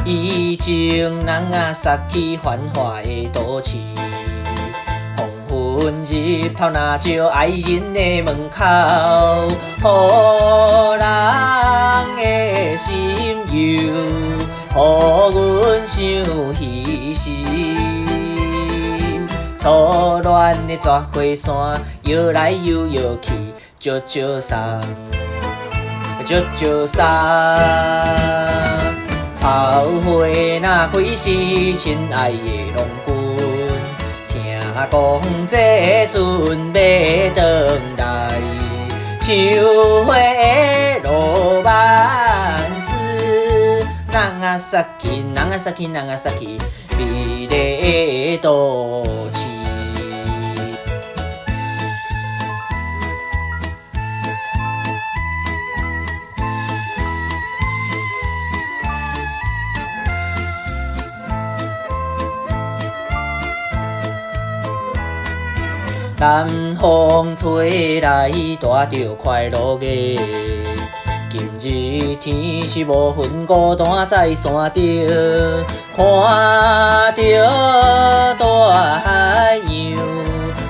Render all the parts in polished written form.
以前長崎繁華的都市，黃昏日頭若照愛人的門口，予人的心憂，予阮想彼時。初戀的逝花山，搖來又搖去，石石送，石石送。草花若開時，親愛的郎君，聽講這陣欲轉來，像花羅曼斯，長崎，長崎，長崎，美麗都市。南風吹來，帶著快樂的。今日天是無雲，孤單在山頂，看著大海洋，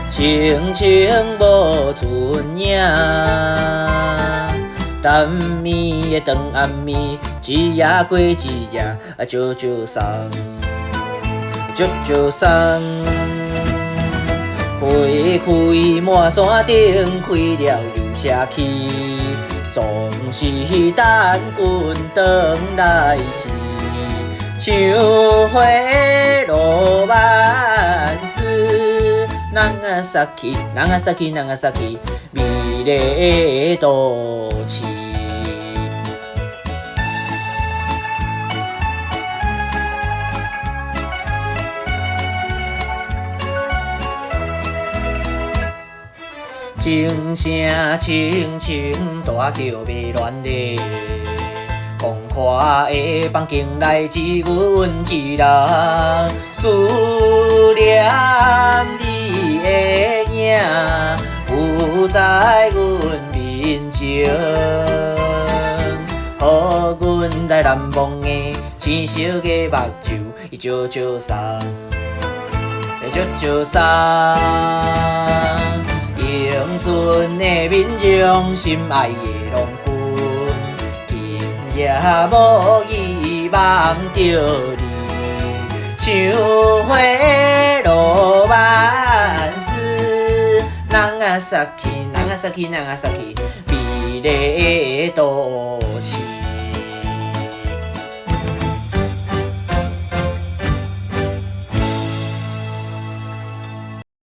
清清無盡影。淡暝的長暗暝，一夜過一夜，石石送，石石送。花開滿山頂，開了又謝去，總是等君轉來時，像花羅曼斯，長崎，長崎，長崎，美麗都市。鐘聲輕輕大叫欲亂的，廣闊的房間內只阮一人，思念你的影浮在阮面前，予阮來難忘的青色的目睭，伊石石送，石石送。英俊的面容，心愛的郎君，今夜無意夢著你，像花羅曼斯，長崎，長崎，長崎，美麗都市。